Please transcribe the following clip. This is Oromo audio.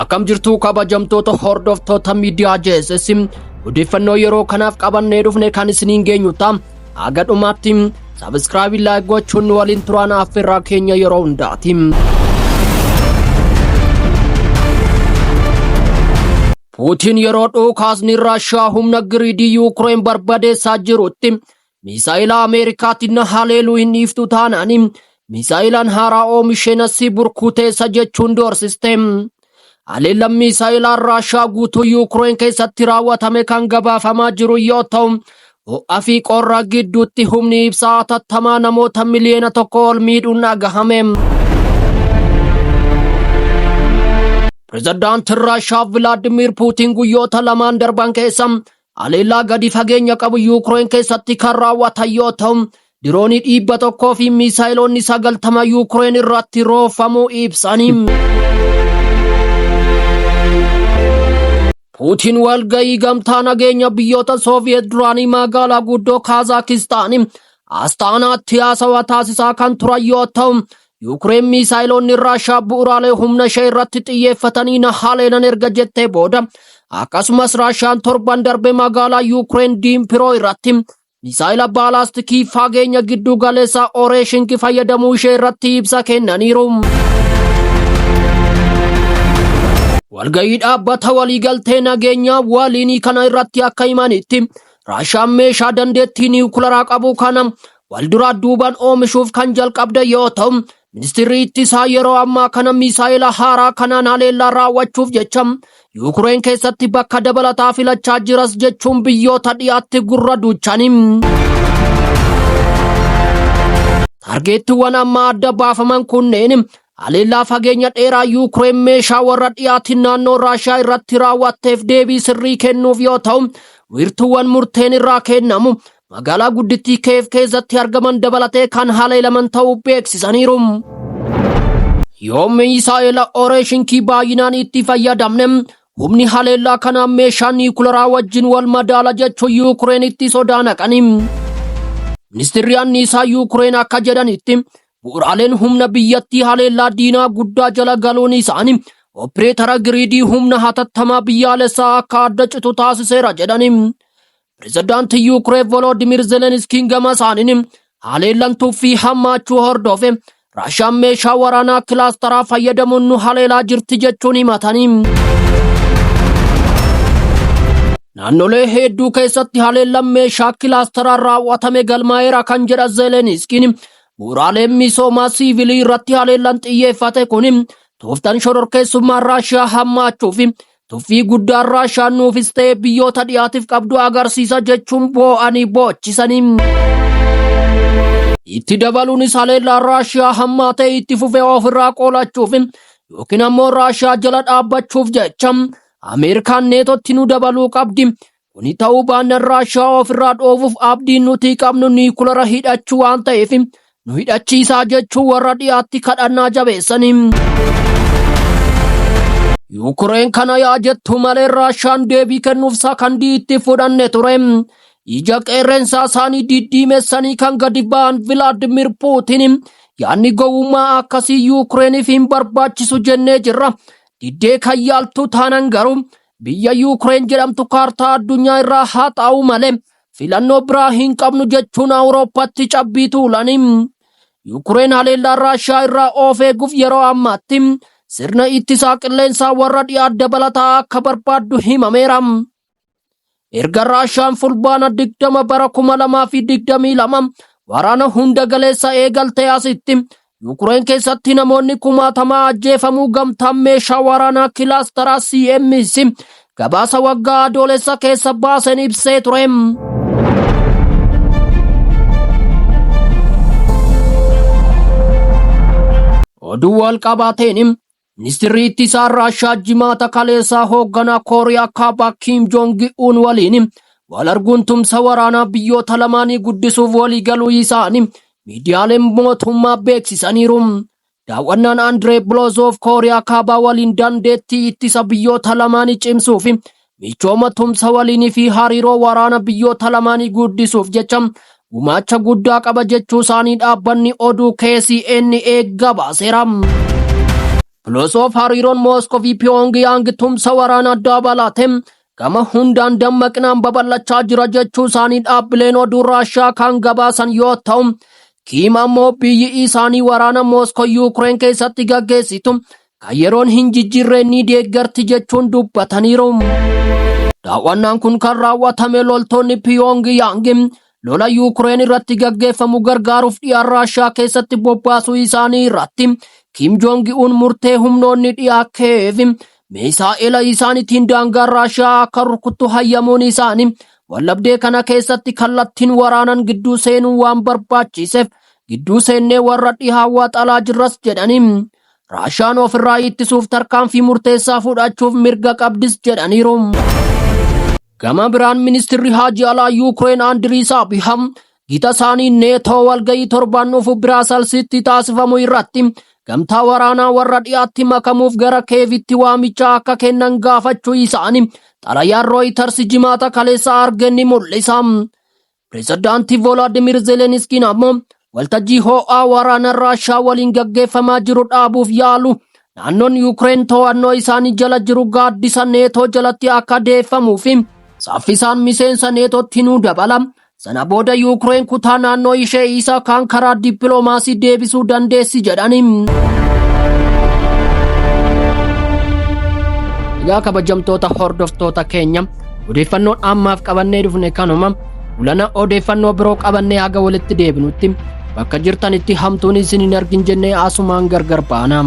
Akkam jirtu kabajamtoota hordoftoota miidiyaa JSS, odeeffannoo yeroo kanaaf qabannee dhufne kan isiniin geenyu ta'a. Haga dhumaatti subscribe, like gochuun nu waliin turaan affeerraa keenya yeroo hundaati. Puutiin yeroo dhukaasni Raashiyaa humna giriidii Yuukireen barbadeessaa jirutti misaa'ila Ameerikaatiin na haleeluu hin dhiiftu taanaan misaa'ilaan haaraa oomishee na si burkuteessa jechuun doorsiste. Haleellaan misaa'ilaa Raashiyaa guutuu Yuukireen keessatti raawwatame kan gabaafamaa jiru yoo ta'u, ho'aa fi qorra gidduutti humni ibsaa hatattamaa namoota miliyoona 1 ol miidhuun dhagahame. Pirezidaantiin Raashiyaa Vilaadimiir Puutiin guyyoota lamaan darban keessa haleellaa gadi fageenya qabu Yuukireen keessatti kan raawwatan yoo ta'u, diroonii 100 fi miisaayiloonni 90 Yuukireen irratti roofamuu ibsanii. Puutiin walgahii gamtaa nageenya biyyoota Sooviyeet duraanii magaalaa guddoo Kaazaakistaanii Astaanaatti haasawaa taasisaa kan turan yoo ta'u, Yuukireen miisaayiloonni Raashaa bu'uuraalee humna ishee irratti xiyyeeffatanii na haleelan erga jettee booda, akkasumas Raashaan torban darbe magaalaa Yuukireen Diimpiroo irratti misaayila baalaastikii fageenya giddu galeessaa Oreeshinki fayyadamuu ishee irratti ibsa kennaniiru. Walgahii dhaabbata waliigaltee nageenyaa waliinii kana irratti akka himanitti, Raashaan meeshaa dandeettii niwukularaa qabu kana walduraa duubaan oomishuuf kan jalqabde yoo ta'u, ministirri ittisaa yeroo ammaa kana misaayila haaraa kanaan haleellaa raawwachuuf jecha Yuukireen keessatti bakka dabalataa filachaa jiras jechuun biyyoota dhiyaatti gurra duuchani. Taargeettiiwwan amma adda baafaman kunneen haleellaa fageenya dheeraa Yuukireen meeshaa warra dhiyaatiin naannoo Raashiyaa irratti raawwatteef deebii sirrii kennuuf yoo ta'u, wiirtuuwwan murteen irraa kennamu magaalaa guddittii Keev keessatti argaman dabalatee kan haleelaman ta'uu beeksisaniiru. Yoo misaa'ela Oreeshinkii baay'inaan itti fayyadamne, humni haleellaa kanaa meeshaa niikularaa wajjin wal madaala jechuun Yuukireenitti sodaa naqani. Ministirri anniisaa Yuukireen akka jedhanitti, bu'uuraaleen humna biyyattii haleellaa diinaa guddaa jala galuun isaanii opereetara giriidii humna hatattamaa biyyaalessaa akka adda citu taasiseera jedhani. Pirezidaantiin Yuukireen Volodimir Zelenskiin gama isaaniin haleellaan tuffii hammaachuu hordofe Raashaan meeshaa waraanaa kilaastaraa fayyadamuun nu haleelaa jirti jechuun himatanii. Naannolee hedduu keessatti haleellaan meeshaa kilaastaraa raawwatame galmaa'eera kan jedha Zelenskiin, bu'uuraaleen misoomaa siivilii irratti haleellaan xiyyeeffate kun tooftaan shororkeessummaa Raashiyaa hammaachuu fi tuffii guddaan Raashaan nuufis ta'e biyyoota dhiyaatiif qabdu agarsiisa jechuun boo'anii boochisanii. Itti dabaluunis haleellaan Raashiyaa hammaa ta'e itti fufee ofirraa qolachuuf yookiin ammoo Raashiyaa jala dhaabbachuuf jecha Ameerikaan Neetootti nu dabaluu qabdi. Kuni ta'uu baannaan Raashiyaa ofirraa dhoofuuf abdiin nuti qabnu niikulara hidhachuu waan ta'eef nu hidhachiisaa jechuun warra dhiyaatti kadhannaa jabeessanii. Yuukireen kana yaa jettu malee Raashaan deebii kennuuf sakandii itti fudhanne ture. Ija qeerrensaa isaanii diddiimessanii kan gadi ba'an Vilaadimir Puutiin, yaadni gowwummaa akkasii Yuukireeniif hin barbaachisu jennee jirra. Diddee kan yaaltu taanan garuu biyya Yuukireen jedhamtu kaartaa addunyaa irraa haxaa'u malee filannoo biraa hin qabnu jechuun Awurooppaatti cabbii tuulani. Yuukireen haleellaa Raashiyaa irraa of eeguuf yeroo ammaatti sirna ittisaa qilleensaa warra dhiyaa dabalataa akka barbaaddu himameera. Erga Raashiyaan Fulbaana 20 bara 2022 waraana hunda galeessa eegaltee asitti Yuukireen keessatti namoonni kumaatamaa ajjeefamuu gamtaan meeshaa waraanaa kilaastaraa CMC gabaasa waggaa Adoolessa keessa baaseen ibsee ture. Oduu wal qabateen, Ministirri ittisaa Raashaa Jimaata kaleessaa hoogganaa Kooriyaa Kaabaa Kiim Joongi Uun waliin wal arguun tumsa waraanaa biyyoota lamaanii guddisuuf waliigaluu isaanii miidiyaaleen mootummaa beeksisaniiru. Daawwannaan Andiree Biloozoov Kooriyaa Kaabaa waliin dandeettii ittisa biyyoota lamaanii cimsuu fi michooma tumsa waliinii fi hariiroo waraana biyyoota lamaanii guddisuuf jecha gumaacha guddaa qaba jechuu isaanii dhaabbanni oduu KCNA gabaaseera. Piloosoov hariiroon Mooskoo fi Piyoongiyaang tumsa waraanaa dabalate gama hundaan dammaqinaan babal'achaa jira jechuu isaanii dhaabbileen oduu Raashiyaa kan gabaasan yoo ta'u, Kiim ammoo biyyi isaanii waraana Mooskoo Yuukireen keessatti gaggeessitu kan yeroon hin jijjiirre ni deeggarti jechuun dubbataniiru. Daawwannaan kun kan raawwatame loltoonni Piyoongiyaang lola Yuukireen irratti gaggeeffamu gargaaruuf dhiyaa Raashiyaa keessatti bobbaasuu isaanii irratti Kim Joong Un murtee humnoonni dhiyaa Keev misaa'ela isaaniitiin daangaa Raashiyaa akka rukuttu hayyamuun isaanii wallabdee kana keessatti kallattiin waraanan gidduu seenuu waan barbaachiseef gidduu seennee warra dhihaa waxalaa jirras jedhanii Raashiyaan ofirraa ittisuuf tarkaanfii murteessaa fudhachuuf mirga qabdis jedhaniiru. Gama biraan ministirri haajii alaa Yuukireen Andirii Saabiham gita isaanii Neetoo walga'ii torbaan dhufu Biraasalsitti taasifamu irratti gamtaa waraanaa warra dhiyaatti makamuuf gara Keevitti waamicha akka kennan gaafachuu isaanii xalayaan Rooyiters jimaata kaleessa arge ni mul'isa. Pireezidaantii Voolaadimir Zeeleniskiin ammoo waltajjii ho'aa waraana Raashaa waliin gaggeeffamaa jiru dhaabuuf yaalu naannoon Yuukireen to'annoo isaanii jala jiru gaaddisa Neetoo jalatti akka deeffamuu fi saffisaan miseensa Neetootti nuu dabala. Sana booda Yuukireen kutaa naannoo ishee isa kaan karaa dippiloomaasii deebisuu dandeessi jedhani. Egaa kabajamtoota hordoftoota keenya, odeeffannoon ammaaf qabannee dhufne kanuma. Ulana odeeffannoo biroo qabannee haga walitti deebinutti bakka jirtanitti hamtuun isin hin argin jennee asumaan gargar baana.